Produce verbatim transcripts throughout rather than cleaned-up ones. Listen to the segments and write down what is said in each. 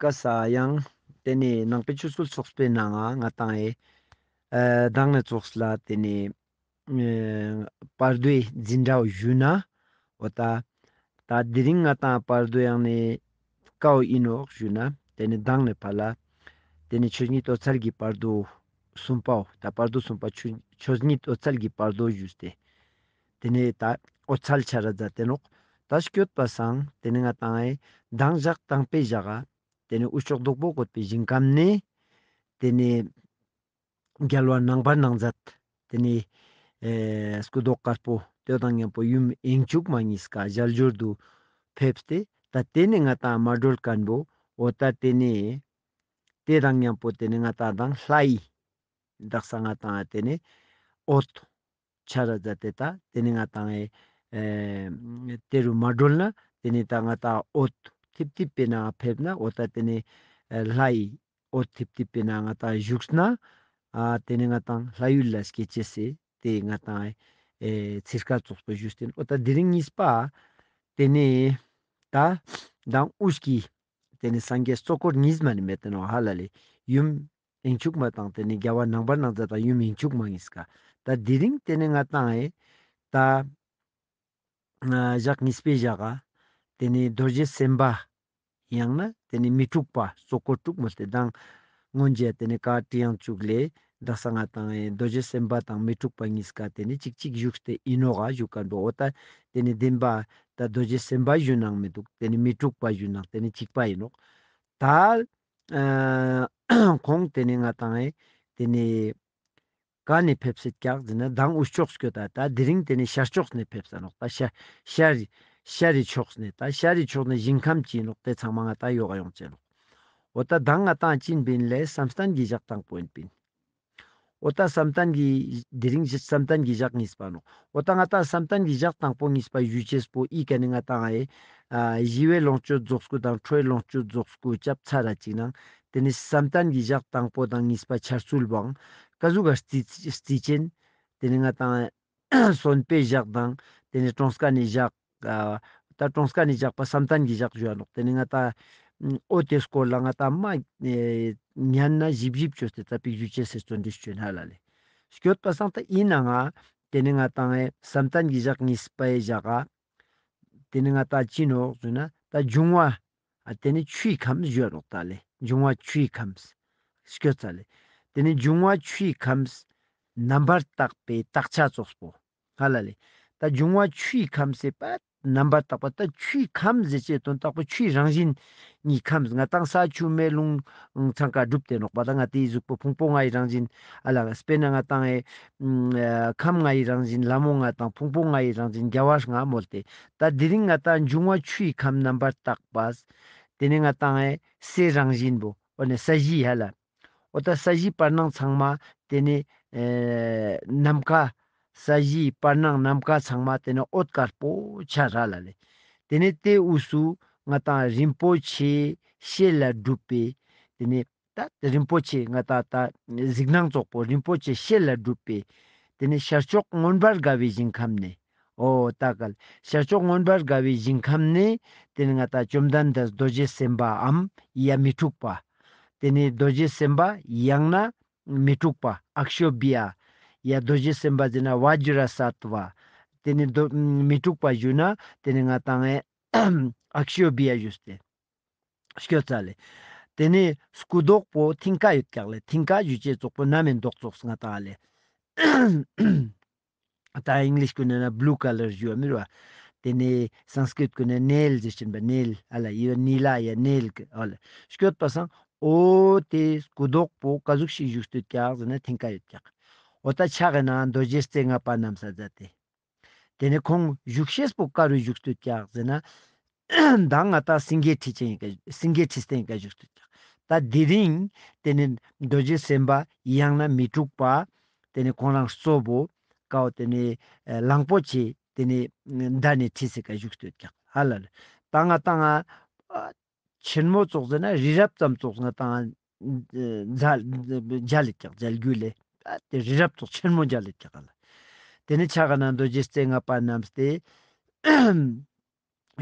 ཀ་ས་ཡང་ཏེ་ནེ་ནང་པའི་ཆོས་སྲོལ་ཚོགས་པའི་ནང་ང་ང་ཏང་ཨེ་ཨ་མདང་ནེ་ཙོགས་ལ་ཏེ་ནེ་ཨེ་བར་དོའི་འཛིན་གྲྭ་བོ་ཞུས་ན་འོ་ད་ད་དེ་རིང་ང་ཏང་བར་དོ་ཡང་ནེ་ཀའོ་ཨིན་ནོག་ཞུས་ན་ཏེ་ནེ་མདང་ནེ་ཕར་ལ་ཏེ་ནེ་ཆོས་ཉིད་འོད་གསལ་གྱི་བར་དོ་གསུམ་པའོ། ད་བར་དོ་གསུམ་པ་ཆོས་ཆོས་ཉིད་འོད་གསལ་གྱི་བར་དོ་ཞུས་ཏེ། ཏེ་ནེ་ད་འོད་གསལ་ཆ་ར་མཛད་དེ་ནོག། ད་སྐྱོད་པ་སང་ཏེ་ནེ་ང་ཏང་ཨེ་མདང་ཞག་དང་པོའི་ཞག་ག་ཏེ་ནེ་དབུས་ཕྱོགས་སྟུག་པོ་བཀོད་པའི་ཞིང་ཁམས་ནེ་ཏེ་ནེ་རྒྱལ་བ་རྣམ་པར་སྣང་མཛད་ཏེ་ནེ་ཨེ་སྐུ་མདོག་དཀར་པོ་ཏེ་དང་མཉམ་པོ་ཡུམ་དབྱིངས་ཕྱུག་མ་གཉིས་ཀ་ཞལ་སྦྱོར་དུ་ཕེབས་ཏེ་ད་ཏེ་ནེ་ང་ཏང་མ་གྲོལ་མཁན་བོ་འོ་ད་ཏེ་ནེ་ཏེ་དང་མཉམ་པོ་ཏེ་ནེ་ང་ཏང་དང་ལྷའི་དག་ས་ང་ཏང་ཏེ་ནེ་འོད་ཆ་ར་མཛད་དེ་ད་ཏེ་ནེ་ང་ཏང་ཨེ་ཨེ་ཏེ་རུ་མ་གྲོལ་ན་ཏེ་ནེ་ད་ང་ཏང་འོད་ཐིབ་ཐིབ་པའི་ནང་ཕེབས་ན་འོ་ད་ཏེ་ནེ་ཨེ་ལྷའི་འོད་ཐིབ་ཐིབ་པའི་ནང་ང་ཏང་བཞུགས་ན་ཨ་ཏེ་ནེ་ང་ཏང་ལྷ་ཡུལ་ལ་སྐྱེ་ཅེས་སི་ཏེ་ང་ཏང་ཨེ་ཚིར་ཁ་ཙོགས་པོ་ཞུས་ཏེ་འོ་ད་དེ་རིང་གཉིས་པ་ཏེ་ནེ་ད་མདང་དབུས་ཀྱི་ཏེ་ནེ་སངས་རྒྱས་གཙོ་འཁོར་གཉིས་མ་ནེ་མེད་དེ་ནོག་ཧ་ལ་ལེ། ཡུམ་དབྱིངས་ཕྱུག་མ་དང་ཏེ་ནེ་རྒྱལ་བ་རྣམ་པར་སྣང་མཛད་དང་ཡུམ་དབྱིངས་ཕྱུག་མ་གཉིས་ཀ། ད་དེ་རིང་ཏེ་ནེ་ང་ཏང་ཨེ་ད་ཨ་ཞག་གཉིས་པའི་ཞག་ག་ཏེ་ནེ་རྡོ་རྗེ་སེམས་དཔའ་ཡང་ན་ཏེ་ནེ་མི་འཁྲུགས་པ་གཙོ་འཁོར་དྲུག་མོལ་ཏེ་མདང་སྔོན་ཆད་ཏེ་ནེ་ཀ་ཏྲི་ཡང་བཅུག་ལེ་དག་ས་ང་ཏང་ཨེ་རྡོ་རྗེ་སེམས་དཔའ་དང་མི་འཁྲུགས་པ་གཉིས་ཀ་ཏེ་ནེ་གཅིག་གཅིག་བཞུགས་ཏེ་ཨིན་ནོག་ག་བཞུགས་མཁན་བོ་འོ་ད་ཏེ་ནེ་བདེན་པ་ད་རྡོ་རྗེ་སེམས་དཔའ་ཞུ་ནང་མི་འདུག་ཏེ་ནེ་མི་འཁྲུགས་པ་ཞུ་ནང་ཏེ་ནེ་གཅིག་པ་ཨིན་ནོག། ད་ཨ་ཁོང་ཏེ་ནེ་ང་ཏང་ཨེ་ཏེ་ནེ་ག་ནེ་ཕེབས་སེད་ཀྱག་ཟེར་ན་མདང་དབུས་ཕྱོགས་སྐྱོད་ད་ད་དེ་རིང་ཏེ་ནེ་ཤར་ཕྱོགས་ནེ་ཕེབས་ས་ནོག། ད་ཤར་ཤར་རི་ཤར་རི་ཕྱོགས་ནེ་ད་ཤར་རི་ཕྱོགས་ནེ་ཞིང་ཁམས་ཅི་ནོག་ཏེ་ཚང་མ་ང་ཏང་ཡོག་ག་ཡོང་ཅེ་ནོག། འོ་ད་མདང་ང་ཏང་ཅི་ཨིན་པིན་ལེ་བསམ་གཏན་གྱི་ཞག་དང་པོ་ཨིན་པིན། འོ་ད་བསམ་གཏན་གྱི་དེ་རིང་བསམ་གཏན་གྱི་ཞག་གཉིས་པ་ནོག། འོ་ད་ང་ཏང་བསམ་གཏན་གྱི་ཞག་དང་པོ་གཉིས་པ་ཞུ་ཅེས་པོ་ཨི་ཀ་ནེ་ང་ཏང་ཨེ་ཨ་ཞི་བའི་ལོངས་སྤྱོད་རྫོགས་སྐུ་དང་ཁྲོའི་ལོངས་སྤྱོད་རྫོགས་སྐུ་ཆབ་ཚ་ར་ཅིག་ནང་ཏེ་ནེ་བསམ་གཏན་གྱི་ཞག་དང་པོ་དང་གཉིས་པ་འཆར་ཚུལ་བོའང་ཀ་ཟུག་ག་རྩི་རྩི་ཅེན་ཏེ་ནེ་ང་ཏང་གསོན་པའི་ཞག་དང་ཏེ་ནེ་གྲོངས་ཀ་ནེ་ཞག་ཨ་ད་གྲོངས་ཀ་ནེ་ཞག་པ་བསམ་གཏན་གྱི་ཞག་ཞུ་བ་ནོག། ཏེ་ནེ་ང་ཏང་འོ་ཏེ་སྐོར་ལ་ང་ཏང་མ་ཨེ་ཉན་ན་ཞིབ་ཞིབ་ཅོས་ཏེ་ཙ་པིག་ཞུ་ཅེས་སི་བརྩོན་འགྲུས་ཅོ་ཨིན་ཧ་ལ་ལེ། སྐྱོད་པ་སང་ད་ཨིན་ན་ང་ཏེ་ནེ་ང་ཏང་ཨེ་བསམ་གཏན་གྱི་ཞག་གཉིས་པའི་ཞག་ག་ཏེ་ནེ་ང་ཏང་ཅི་ནོག་ཟེར་ན་ད་འབྱུང་བ་ཨ་ཏེ་ནེ་ཆུའི་ཁམས་ཞུ་བ་ནོག་ད་ལེ། འབྱུང་བ་ཆུའི་ཁམས་སྐྱོད་ཙ་ལེ། ཏེ་ནེ་འབྱུང་བ་ཆུའི་ཁམས་རྣམ་པར་དག་པའི་དག་ཆ་ཙོགས་པོ་ཧ་ལ་ལེ། ད་འབྱུང་བ་ཆུའི་ཁམས་སི་པ་རྣམ་པར་དག་པ་ད་ཆུའི་ཁམས་ཟེར་ཅེས་དོན་དག་པོ་ཆུའི་རང་བཞིན་གྱི་ཁམས་ང་ཏང་ས་ཆུ་མེ་རླུང་ཚང་ཀ་གྲུབ་སྟེ་ནོག་པ། ད་ང་ཏིའི་གཟུགས་པོ་ཕུང་པོ་ལྔའི་རང་བཞིན་ཨ་ལ་དཔེར་ན་ང་ཏང་ཨེ་ཁམས་ལྔའི་རང་བཞིན་ལྷ་མོ་ལྔ་དང་ཕུང་པོ་ལྔའི་རང་བཞིན་རྒྱལ་བ་ལྔ་མོལ་ཏེ། ད་དེ་རིང་ང་ཏང་འབྱུང་བ་ཆུའི་ཁམས་རྣམ་པར་དག་པ་ཏེ་ནེ་ང་ཏང་ཨེ་སའི་རང་བཞིན་བོ་འོ་ནེ་ས་གཞི་ཧ་ལ། འོ་ད་ས་གཞི་བར་སྣང་ཚང་མ་ཏེ་ནེ་ཨེ་ནམ་མཁའ་ས་གཞི་བར་སྣང་ནམ་མཁའ་ཚང་མ་ཏེ་ནེ་འོད་དཀར་པོ་ཆ་ར་ལ་ལེ། ཏེ་ནེ་ཏེ་དབུས་སུ་ང་ཏང་རིན་པོ་ཆེ་ཤེལ་ལ་གྲུབ་པའི་ཏེ་ནེ་ད་རིན་པོ་ཆེ་ང་ཏང་ད་གཟིགས་སྣང་ཙོགས་པོ་རིན་པོ་ཆེ་ཤེལ་ལ་གྲུབ་པའི་ཏེ་ནེ་ཤར་ཕྱོགས་མངོན་པར་དགའ་བའི་ཞིང་ཁམས་ནེ། འོ་ད་གལ་ཤར་ཕྱོགས་མངོན་པར་དགའ་བའི་ཞིང་ཁམས་ནེ་ཏེ་ནེ་ང་ཏང་བཅོམ་ལྡན་འདས་རྡོ་རྗེ་སེམས་དཔའམ་ཡ་མི་འཁྲུགས་པ། ཏེ་ནེ་རྡོ་རྗེ་སེམས་དཔའ་ཡང་ན་མི་འཁྲུགས་པ་ཨཀ་ཤོ་བྷི་ཡ། ཡ་རྡོ་རྗེ་སེམས་དཔའ་ཟེར་ན་བཛྲ་སཏྭ། ཏེ་ནེ་རྡོ་མི་འཁྲུགས་པ་ཞུ་ན་ཏེ་ནེ་ང་ཏང་ཨེ་ཨཀ་ཤོ་བྷི་ཡ་ཞུས་ཏེ་སྐྱོད་ཙ་ལེ། ཏེ་ནེ་སྐུ་མདོག་པོ་མཐིང་ཀ་ཡོད་ཀྱག་ལེ། མཐིང་ཀ་ཞུ་ཅེས་ཙོགས་པོ་ན་མེ་མདོག་ཙོགས་ང་ཏང་ཨ་ལེ། ད་ཨིང་ལིཤ་གུན་ན་བླུ་ཀ་ལར་ཞུ་བ་མི་རུ་བ། ཏེ་ནེ་སཾསྐྲྀཏ་གུན་ན་ནེལ་ཟེར་ཅེན་པ་ནེལ་ཨ་ལ་ཡི་བ་ནི་ལ་ཡ་ནེལ་ཨ་ལ་སྐྱོད་པ་སང་འོ་ཏེ་སྐུ་མདོག་པོ་ཀ་ཟུག་ཞིག་བཞུགས་ཏེ་ཡོད་ཀྱག་ཟེར་ན་མཐིང་ཀ་ཡོད་ཀྱག། འོ་ད་ཕྱག་གི་ནང་རྡོ་རྗེ་རྩེ་ལྔ་པ་བསྣམས་ས་མཛད་དེ། ཏེ་ནེ་ཁོང་བཞུགས་ཤེས་པོ་ཀ་རུ་བཞུགས་ཏེ་ཡོད་ཀྱག་ཟེར་ན། མདང་ང་ཏང་སེང་གེ་ཁྲི་ཅན་ཡིན་ཀ་སེང་གེ་ཁྲི་སྟན་ཡིན་ཀ་བཞུགས་ཏེ་ཡོད་ཀྱག། ད་དེ་རིང་ཏེ་ནེ་རྡོ་རྗེ་སེམས་དཔའ་ཡང་ན་མི་འཁྲུགས་པ་ཏེ་ནེ་ཁོང་རང་གཙོ་བོ་ཀའོ་ཏེ་ནེ་ཨེ་གླང་པོ་ཆེ་ཏེ་ནེ་མདའ་ནེ་ཁྲིད་སེ་ཀ་བཞུགས་ཏེ་ཡོད་ཀྱག་ཧ་ལ་ལེ། ད་ང་ཏང་ང་ཆེན་མོ་ཙོགས་ཟེར་ན་རི་རབ་ཙམ་ཙོགས་ང་ཏང་མཇལ་མཇལ་ལེ་ཀྱག་མཇལ་རྒྱུ་ལེ། ཨ་ཏེ་རི་རབ་ཙོགས་ཆེན་མོ་མཇལ་ལེ་ཀྱག་ལ། ཏེ་ནེ་ཕྱག་གི་ནང་རྡོ་རྗེ་རྩེ་ལྔ་པ་བསྣམས་ཏེ་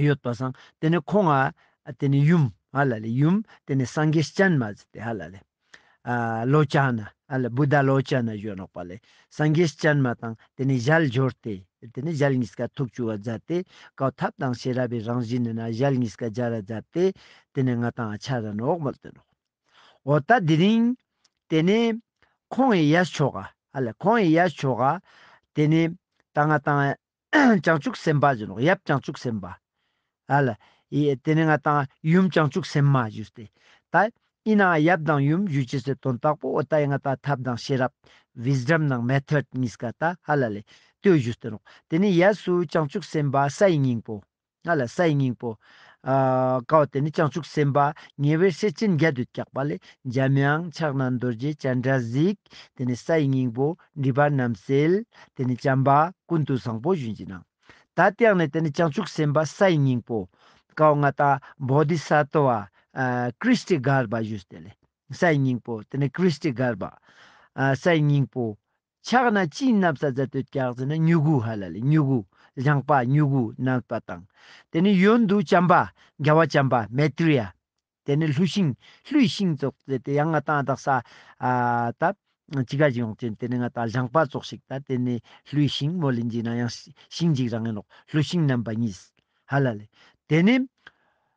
ཡོད་པ་སང་ཏེ་ནེ་ཁོང་ང་ཏེ་ནེ་ཡུམ་ ཧ་ལ་ལེ་ཡུམ་ཏེ་ནེ་སངས་རྒྱས་སྤྱན་མ་ཟེར་ཏེ་ཧ་ལ་ལེ། ཨ་ལོ་ཅ་ན་ཧ་ལ་བུདྡྷ་ལོ་ཅ་ན་ཞུ་ནོག་པ་ལེ། སངས་རྒྱས་སྤྱན་མ་དང་ཏེ་ནེ་ཞལ་སྦྱོར་ཏེ་ཏེ་ནེ་ཞལ་ཉིས་ཀ་ཐུག་ཅུག་ག་མཛད་དེ་ཀའོ་ཐབས་དང་ཤེས་རབ་བི་རང་བཞིན་ནི་ན་ཞལ་ཉིས་ཀ་སྦྱར་ར་མཛད་དེ་ཏེ་ནེ་ང་ཏང་ཆ་ར་ནོག་མོལ་ཏེ་ནོག། འོ་ད་དེ་རིང་ཏེ་ནེ་ཁོང་ངི་ཡབ་ཆོ་ག་ཧ་ལ་ཁོང་ངི་ཡབ་ཆོ་ག་ཏེ་ནེ་ད་ང་ཏང་བྱང་ཆུབ་སེམས་དཔའ་ཟེར་ནོག། ཡབ་བྱང་ཆུབ་སེམས་དཔའ་ཧ་ལ་ཡེ་ཏེ་ནེ་ང་ཏང་ཡུམ་བྱང་ཆུབ་སེམས་མ་ཞུས་ཏེ་ད་ཨིན་ནའང་ཡབ་དང་ཡུམ་ཞུ་ཅེས་སི་དོན་དག་པོ་འོ་ད་ཡང་ང་ཏང་ཐབས་དང་ཤེས་རབ་ཝིས་ཌམ་ནང་མེ་ཐོཌ་ཉིས་ཀ་ད་ཧ་ལ་ལེ་ལྟོས་ཞུས་ཏེ་ནོག། ཏེ་ནེ་ཡབ་སུ་བྱང་ཆུབ་སེམས་དཔའ་སའི་སྙིང་པོ་ཧ་ལ་སའི་སྙིང་པོ། ཨ་ཀའོ་ཏེ་ནེ་བྱང་ཆུབ་སེམས་དཔའ་ཉེ་བའི་སྲས་ཆེན་བརྒྱད་ཡོད་ཀྱག་པ་ལེ། འཇམ་དབྱངས་ཕྱག་ན་རྡོ་རྗེ་སྤྱན་རས་གཟིགས། ཏེ་ནེ་སའི་སྙིང་པོ་སྒྲིབ་པ་རྣམ་སེལ། ཏེ་ནེ་བྱམས་པ་ཀུན་ཏུ་བཟང་པོ་ཞུ་ཅེས་ནང་། ད་ཏེ་ཡང་ནེ་ཏེ་ནེ་བྱང་ཆུབ་སེམས་དཔའ་སའི་སྙིང་པོ་ཀའོ་ང་ཏང་བོ་དྷི་ས་ཏྭ་བ་ཨ་ཀྲྀཥྚི་གརྦྷ་ཞུས་ཏེ་ལེ། སའི་སྙིང་པོ་ཏེ་ནེ་ཀྲྀཥྚི་གརྦྷ་ཨ་སའི་སྙིང་པོ་ཕྱག་ན་ཅི་མནབས་ས་མཛད་དེ་ཡོད་ཀྱག་ཟེར་ན་མྱུ་གུ་ཧ་ལ་ལེ་མྱུ་གུ་ལྗང་པ་མྱུ་གུ་མནབས་པ་དང་། ཏེ་ནེ་གཡོན་དུ་བྱམས་པ་རྒྱལ་བ་བྱམས་པ་མེ་ཏྲི་ཡ། ཏེ་ནེ་ཀླུ་ཤིང་ཀླུའི་ཤིང་ཙོགས་ཏེ་ཏེ་ཡང་ང་ཏང་དག་ས་ཨ་ད་ཅི་ག་ཡོང་ཅེན་ཏེ་ནེ་ང་ཏང་ལྗང་པ་ཙོགས་ཤིག་ད་ཏེ་ནེ་ཀླུའི་ཤིང་མོལ་ལིན་ཅིག་ན་ཡང་ཤིང་ཅིག་རང་ཨིན་ནོག། ཀླུ་ཤིང་རྣམ་པ་གཉིས་ཧ་ལ་ལེ། ཏེ་ནེ་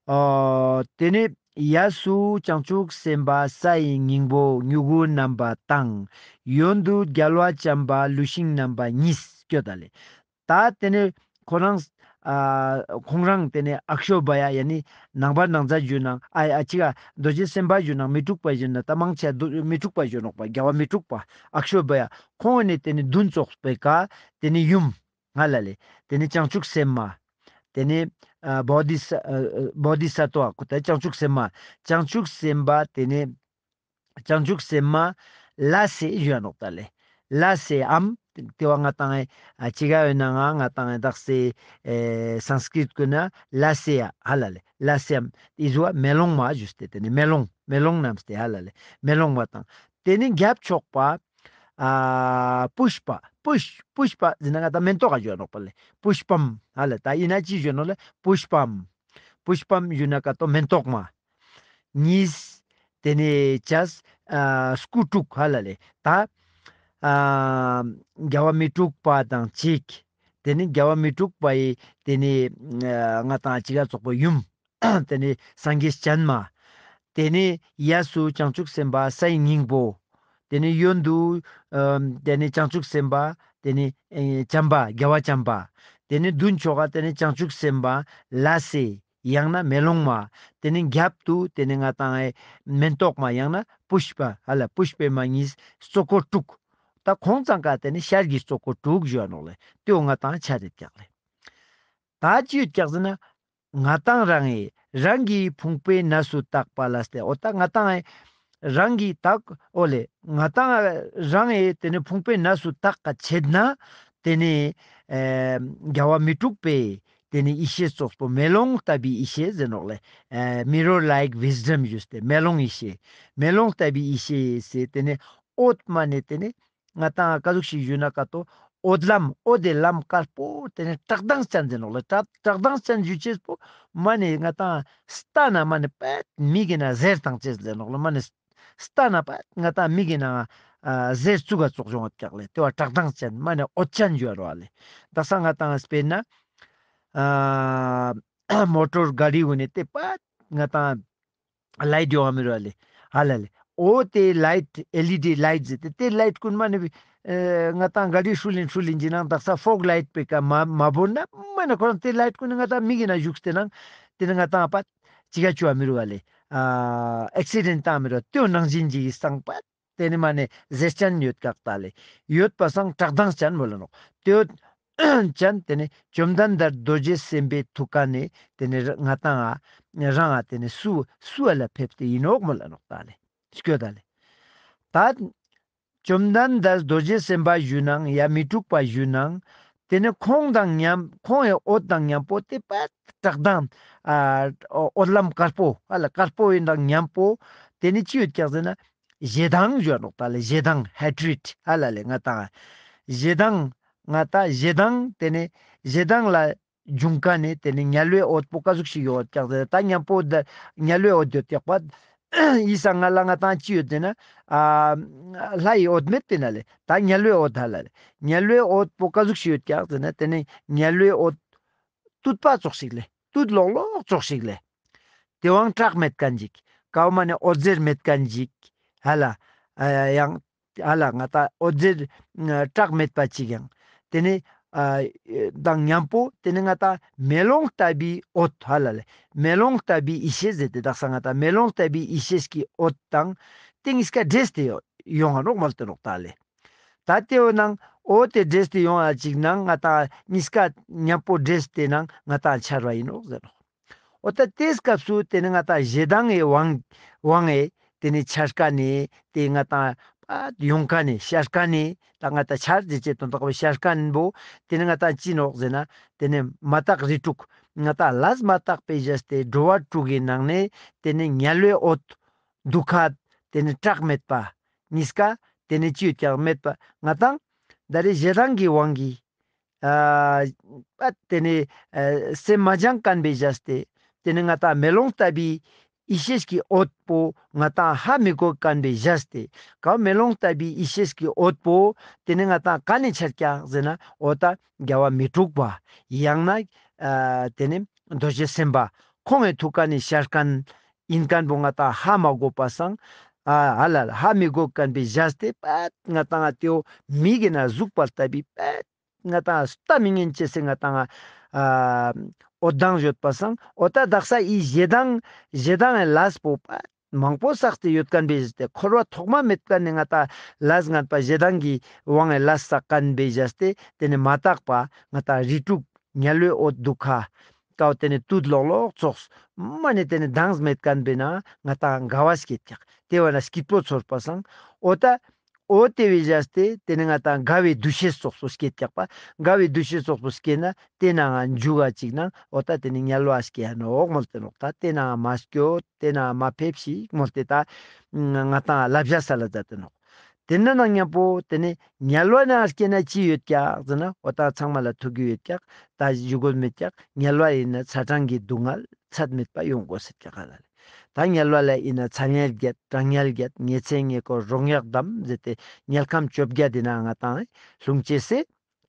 ཨ་ཏེ་ནེ་ཡབ་སུ་བྱང་ཆུབ་སེམས་དཔའ་སའི་སྙིང་པོ་མྱུ་གུ་མནབས་པ་དང་། གཡོན་དུ་རྒྱལ་བ་བྱམས་པ་ཀླུ་ཤིང་རྣམ་པ་གཉིས་སྐྱོད་ད་ལེ། ད་ཏེ་ནེ་ཁོ་རང་ཨ་ཁོང་རང་ཏེ་ནེ་ཨཀ་ཤོ་བྷ་ཡ་ཡ་ནི་ནང་པ་ནང་ཚ་ཞུ་ནང་ཨ་ཨ་ཅི་ག་རྡོ་རྗེ་སེམས་དཔའ་ཞུ་ནང་མི་འཁྲུགས་པ་ཞུ་ན་ད་མང་ཆེ་རྡོ་མི་འཁྲུགས་པ་ཞུ་ནོག་པ་རྒྱལ་བ་མི་འཁྲུགས་པ་ཨཀ་ཤོ་བྷ་ཡ་ཁོང་ནི་ཏེ་ནེ་བདུན་ཙོགས་པའི་ཀ་ཏེ་ནེ་ཡུམ་ཧ་ལ་ལེ། ཏེ་ནེ་བྱང་ཆུབ་སེམས་མ། ཏེ་ནེ་ཨ་བོ་དྷི་ས་ཨ་བོ་དྷི་ས་ཏྭ་བ་ཀུ་ཏ་བྱང་ཆུབ་སེམས་མ། བྱང་ཆུབ་སེམས་དཔའ་ཏེ་ནེ་བྱང་ཆུབ་སེམས་མ་ལ་སེ་ཞུ་ནོག་ད་ལེ། ལ་སེའམ་ཏེ་བ་ང་ཏང་ཨེ་ཨ་ཅི་ག་ཡོད་ན་ང་ང་ཏང་ཨེ་དག་སེ་ཨེ་སཾ་སྐྲྀཏ་ཀུན་ན་ལ་སེ་ཡ་ཧ་ལ་ལེ། ལ་སེའམ་ཨི་ཟུ་བ་མེ་ལོང་མ་ཞུས་ཏེ་ཏེ་ནེ་མེ་ལོང་མེ་ལོང་མནབས་ཏེ་ཧ་ལ་ལེ་མེ་ལོང་བ་དང་། ཏེ་ནེ་རྒྱབ་ཕྱོགས་པ་ཨ་པུཥྤ། པུཥ་པུཥྤ་ཟེར་ན་ང་ཏང་མེན་ཏོག་ག་ཞུ་ནོག་པ་ལེ། པུཥྤམ་ཧ་ལ་ད་ཨིན་ན་ཅི་ཞུ་ནོག་ལེ། པུཥྤམ། པུཥྤམ་ཞུ་ན་ཀ་ཏོ་མེན་ཏོག་མ། གཉིས། ཏེ་ནེ་ཅས་ཨ་སྐུ་དྲུག་ཧ་ལ་ལེ། ད་ཨ་རྒྱལ་བ་མི་འཁྲུགས་པ་དང་གཅིག། ཏེ་ནེ་རྒྱལ་བ་མི་འཁྲུགས་པ་ཡི་ཏེ་ནེ་ཨ་ང་ཏང་ཅི་ག་ཙོགས་པོ་ཡུམ། ཏེ་ནེ་སངས་རྒྱས་སྤྱན་མ། ཏེ་ནེ་གཡས་སུ་བྱང་ཆུབ་སེམས་དཔའ་སའི་སྙིང་པོ། ཏེ་ནེ་གཡོན་དུ་ཨ་ཏེ་ནེ་བྱང་ཆུབ་སེམས་དཔའ་ཏེ་ནེ་ཨེ་བྱམས་པ་རྒྱལ་བ་བྱམས་པ། ཏེ་ནེ་མདུན་ཕྱོགས་ཀ་ཏེ་ནེ་བྱང་ཆུབ་སེམས་དཔའ་ལ་སེ་ཡང་ན་མེ་ལོང་མ། ཏེ་ནེ་རྒྱབ་ཏུ་ཏེ་ནེ་ང་ཏང་ཨེ་མེན་ཏོག་མ་ཡང་ན་པུཥྤ་ཧ་ལ་པུཥྤེ་མ་གཉིས་གཙོ་འཁོར་དྲུག། ད་ཁོང་ཚང་ཀ་ཏེ་ནེ་ཤར་གྱི་གཙོ་འཁོར་དྲུག་ཞུ་ནོག་ལེ། ཏེའོ་ང་ཏང་ཆ་རེད་ཀྱག་ལེ། ད་ཅི་ཡོད་ཀྱག་ཟེར་ན། ང་ཏང་རང་ངི་རང་གི་ཕུང་པོའི་གནས་སུ་དག་པ་ལ་སྟེ། འོ་ད་ང་ཏང་ངི་རང་གི་དག་འོ་ལེ། ང་ཏང་རང་ངི་ཏེ་ནེ་ཕུང་པོའི་གནས་སུ་དག་ག་ཆེད་ན། ཏེ་ནེ་ཨེ་རྒྱལ་བ་མི་འཁྲུགས་པའི་ཏེ་ནེ་ཡེ་ཤེས་ཙོགས་པོ་མེ་ལོང་ལྟ་བུའི་ཡེ་ཤེས་ཟེར་ནོག་ལེ། ཨེ་མི་རོར་ལའིཀ་ཝིས་ཌམ་ཞུས་ཏེ་མེ་ལོང་ཡེ་ཤེས། མེ་ལོང་ལྟ་བུའི་ཡེ་ཤེས་ཟེར་ཏེ་ནེ་འོད་མ་ནེ་ཏེ་ནེ། ང་ཏང་ཀ་ཟུག་ཤིག་ཞུ་ན་ཀ་ཏོ། འོད་ལམ་འོད་དེ་ལམ་དཀར་པོ་ཏེ་ནེ་བཀྲག་མདངས་ཅན་ཟེར་ནོག་ལེ། བཀྲག་བཀྲག་མདངས་ཅན་ཞུ་ཅེས་པོ་མ་ནེ་ང་ཏང་ལྟ་ན་མ་ནེ་པད་མིག་གི་ནང་ཟེར་བཏང་ཅེས་ཟེར་ནོག་ལེ། མ་ནེ་ལྟ་ན་པད་ང་ཏང་མིག་གི་ནང་ཨ་ཟེར་ཙུག་ག་ཙོགས་ཡོང་བ་ཀྱག་ལེ། ཏེ་བ་བཀྲག་མདངས་ཅན་མ་ནེ་འོད་ཅན་ཞུ་བ་རོ་ཨ་ལེ། དག་ས་ང་ཏང་དཔེར་ན་ཨ་མོ་ཊོར་ག་རི་གུན་ནི་ཏེ་པད་ང་ཏང་ལའིཊ་ཡོང་བ་མི་རུ་ཨ་ལེ། ཧ་ལ་ལེ། འོ་ཏེ་ལའིཊ་ཨེལ་ཨི་ཌི་ལའིཊ་ཟེར་ཏེ་ཏེ་ལའིཊ་ཀུན་མ་ནེ་ཨེ་ང་ཏང་ག་རི་ཧྲུལ་ལིན་ཧྲུལ་ལིན་ཅི་ནང་དག་ས་ཕོག་ལའིཊ་པེ་ཀ་མ་མ་བོར་ན་མ་ནེ་ཁོ་རང་ཏེ་ལའིཊ་ཀུན་ནི་ང་ཏང་མིག་གི་ནང་ཞུགས་ཏེ་ནང་ཏེ་ནེ་ང་ཏང་པད་ཅི་ག་ཅུ་བ་མི་རུ་ཨ་ལེ། ཨ་ཨེག་སི་ཌེན་ཊ་བཏང་མི་རུ་ཏེའོ་ནང་བཞིན་གྱི་སང་པད་ཏེ་ནེ་མ་ནེ་ཟེར་ཅན་ཡོད་ཀྱག་ད་ལེ། ཡོད་པ་སང་བཀྲག་མདངས་ཅན་མོལ་ལ་ནོག། ཏེའོ་ཅན་ཏེ་ནེ་བཅོམ་ལྡན་འདས་རྡོ་རྗེ་སེམས་དཔའི་ཐུགས་ཀ་ནེ་ཏེ་ནེ་ང་ཏང་ང་རང་ང་ཏེ་ནེ་སུ་སུ་ཨ་ལ་ཕེབས་ཏེ་ཨིན་ནོག་མོལ་ལ་ནོག་ད་ལེ། སྐྱོད་ད་ལེ། ད་བཅོམ་ལྡན་འདས་རྡོ་རྗེ་སེམས་དཔའ་ཞུ་ནང་ཡ་མི་འཁྲུགས་པ་ཞུ་ནང་ཏེ་ནེ་ཁོང་དང་མཉམ་ཁོང་ངི་འོད་དང་མཉམ་པོ་ཏེ་པད་བཀྲག་མདངས་ཨ་འོད་ལམ་དཀར་པོ་ཧ་ལ་དཀར་པོ་ཨིན་དང་མཉམ་པོ་ཏེ་ནེ་ཅི་ཡོད་ཀྱག་ཟེར་ན། ཞེ་སྡང་ཞུ་བ་ནོག་ད་ལེ། ཞེ་སྡང་ཧེ་ཊྲེཌ་ཧ་ལ་ལེ་ང་ཏང་། ཞེ་སྡང་ང་ཏང་ཞེ་སྡང་ཏེ་ནེ་ཞེ་སྡང་ལ་ འབྱུང་ཁན་ནི་དེ་ནི་དམྱལ་བའི་འོད་པོ་ཀ་ཟུག་ཞིག་ཡོད་ཀྱག་ཟེར། ད་ཉམ་པོ་ད་དམྱལ་བའི་འོད་ཡོད་ཀྱག་པ། ཡི་སང་ང་ལ་ང་ཏང་ཅི་ཡོད་ཟེར་ན། ཨ་ལྷའི་འོད་མེད་པས་ན་ལེ། ད་དམྱལ་བའི་འོད་ཧ་ལ་ལེ། དམྱལ་བའི་འོད་པོ་ཀ་ཟུག་ཞིག་ཡོད་ཀྱག་ཟེར་ན་དེ་ནི་དམྱལ་བའི་འོད་དུད་པ་ཙོགས་ཤིག་ལེ། དུད་ལོག་ལོག་ཙོགས་ཤིག་ལེ། དེ་བོའང་བཀྲག་མེད་ཁན་ཅིག། ཀའོ་མ་ནེ་འོད་ཟེར་མེད་ཁན་ཅིག། ཧ་ལ། ཨ་ཡང་། ཧ་ལ་ང་ཏང་འོད་ཟེར་ཨ་བཀྲག་མེད་པ་ཅིག་ཡང་། དེ་ནི་ཨ་དང་ཉམ་པོ་དེ་ནི་ང་ཏང་མེ་ལོང་ལྟ་བུའི་འོད་ཧ་ལ་ལེ། མེ་ལོང་ལྟ་བུའི་ཡེ་ཤེས་ཟེར་ཏེ་དག་ས་ང་ཏང་མེ་ལོང་ལྟ་བུའི་ཡེ་ཤེས་ཀྱི་འོད་དང་དེ་གཉིས་ཀ་འདྲེས་ཏེ་ཡོང་ང་ནོག་མོལ་ཏེ་ནོག་ད་ལེ། ད་དེ་བོ་ནང་འོ་དེ་འདྲེས་ཏེ་ཡོང་ང་ཅིག་ནང་ང་ཏང་གཉིས་ཀ་ཉམ་པོ་འདྲེས་ཏེ་ནང་ང་ཏང་འཆར་བ་ཡིན་ནོག་ཟེར་ནོག། འོ་ད་དེའི་སྐབས་སུ་དེ་ནི་ང་ཏང་ཞེ་སྡང་གི་དབང་དབང་ངི་དེ་ནི་འཆར་ཁན་ནི་དེ་ང་ཏང་ཨ་ཡོང་ཁན་ནི་ཤར་ཁན་ནི་ད་ང་ཏང་འཆར་ཟེར་ཅེས་དོན་དག་པོ་ཤར་ཁན་བོ་དེ་ནི་ང་ཏང་ཅི་ནོག་ཟེར་ན་དེ་ནི་མ་དག་རིགས་དྲུག། ང་ཏང་ལས་མ་དག་པའི་བཞག་སྟེ་འགྲོ་བ་དྲུག་གི་ནང་ནས་དེ་ནི་དམྱལ་བའི་འོད་དུད་ཁ་དེ་ནི་བཀྲག་མེད་པ། གཉིས་ཀ་དེ་ནི་ཅི་ཡོད་ཀྱག་མེད་པ་ང་ཏང་ད་རེ་ཞེ་སྡང་གི་དབང་གིས་ཨ་ཨ་དེ་ནི་ཨ་སེམས་མ་སྦྱངས་ཁན་བོའི་བཞག་སྟེ་དེ་ནི་ང་ཏང་མེ་ལོང་ལྟ་བུའི་ཡེ་ཤེས་ཀྱི་འོད་པོ་ང་ཏང་ཧ་མི་གོ་ཁན་བོའི་བཞག་སྟེ་ཀ་མེ་ལོང་ལྟ་བུའི་ཡེ་ཤེས་ཀྱི་འོད་པོ་དེ་ནི་ང་ཏང་ག་ནས་འཆར་ཀྱག་ཟེར་ན་འོ་ད་རྒྱལ་བ་མི་འཁྲུགས་པ་ཡང་ན་ཨ་དེ་ནི་རྡོ་རྗེ་སེམས་དཔའ་ཁོང་ངི་ཐུགས་ཀ་ནས་ཤར་ཁན་ཡིན་ཁན་བོ་ང་ཏང་ཧ་མ་གོ་པ་སང་ཨ་ཧ་ལ་ལ་ཧ་མི་གོ་ཁན་བོའི་བཞག་སྟེ་པ་ང་ཏང་ང་དེའོ་མིག་གི་ནང་ཟུག་པ་ལྟ་བུའི་པ་ང་ཏང་ལྟ་མི་ཉན་ཅེས་སི་ང་ཏང་ཨ་འོད་མདངས་ཡོད་པ་སང་འོ་ད་དག་ས་ཡི་ཞེ་སྡང་ཞེ་སྡང་ངི་ལས་པོ་པ་མང་པོ་བསགས་ཏེ་ཡོད་ཁན་བོའི་བཞག་སྟེ་འཁོར་བ་ཐོག་མ་མེད་ཁན་ནི་ང་ཏང་ལས་ངན་པ་ཞེ་སྡང་གི་དབང་ངི་ལས་བསགས་ཁན་བོའི་བཞག་སྟེ་དེ་ནི་མ་དག་པ་ང་ཏང་རིགས་དྲུག་དམྱལ་བའི་འོད་དུད་ཁ་ཀའོ་དེ་ནི་དུད་ལོག་ལོག་ཙོགས་མ་ནེ་དེ་ནི་མདངས་མེད་ཁན་བོའི་ནང་ང་ང་ཏང་དགའ་བ་སྐྱེད་ཀྱག། དེ་བོའི་ནང་སྐྱིད་པོ་ཚོར་པ་སང་འོ་ད་འོ་དེ་བོའི་བཞག་སྟེ་དེ་ནི་ང་ཏང་དགའ་བའི་འདུ་ཤེས་ཙོགས་པོ་སྐྱེད་ཀྱག་པ། དགའ་བའི་འདུ་ཤེས་ཙོགས་པོ་སྐྱེད་ན་དེ་ནང་ང་འཇུག་ག་ཅིག་ན་འོ་ད་དེ་ནི་དམྱལ་བ་སྐྱེ་ཡ་ནོག་མོལ་ཏེ་ནོག། ད་དེ་ནང་ང་མ་སྐྱོད་དེ་ནང་ང་མ་ཕེབས་ཤིག་མོལ་ཏེ་ད་ང་ཏང་ལབ་བྱ་སལ་ལ་མཛད་དེ་ནོག། དེ་ནི་ནང་ཉམ་པོ་དེ་ནི་དམྱལ་བའི་ནང་སྐྱེས་ན་ཅི་ཡོད་ཀྱག་ཟེར་ན་འོ་ད་ཚང་མ་ལ་ཐུག་གི་ཡོད་ཀྱག། ད་ཞུ་དགོས་མེད་ཀྱག། དམྱལ་བ་ཡིན་ན་ཚ་གྲང་གི་སྡུག་བསྔལ་ཚད་མེད་པ་ཡོང་དགོས་ཟེར་ཀྱག་ཧ་ལ་ལེ། ད་དམྱལ་བ་ལ་ཡིན་ན་ཚ་དམྱལ་བརྒྱད་གྲང་དམྱལ་བརྒྱད་ཉི་ཚེ་ཉེ་འཁོར་རོ་མྱགས་འདམ་ཟེར་ཏེ་དམྱལ་ཁམས་བཅོ་བརྒྱད་དེ་ནང་ང་ང་ཏང་ལྷུང་ཅེས་སི་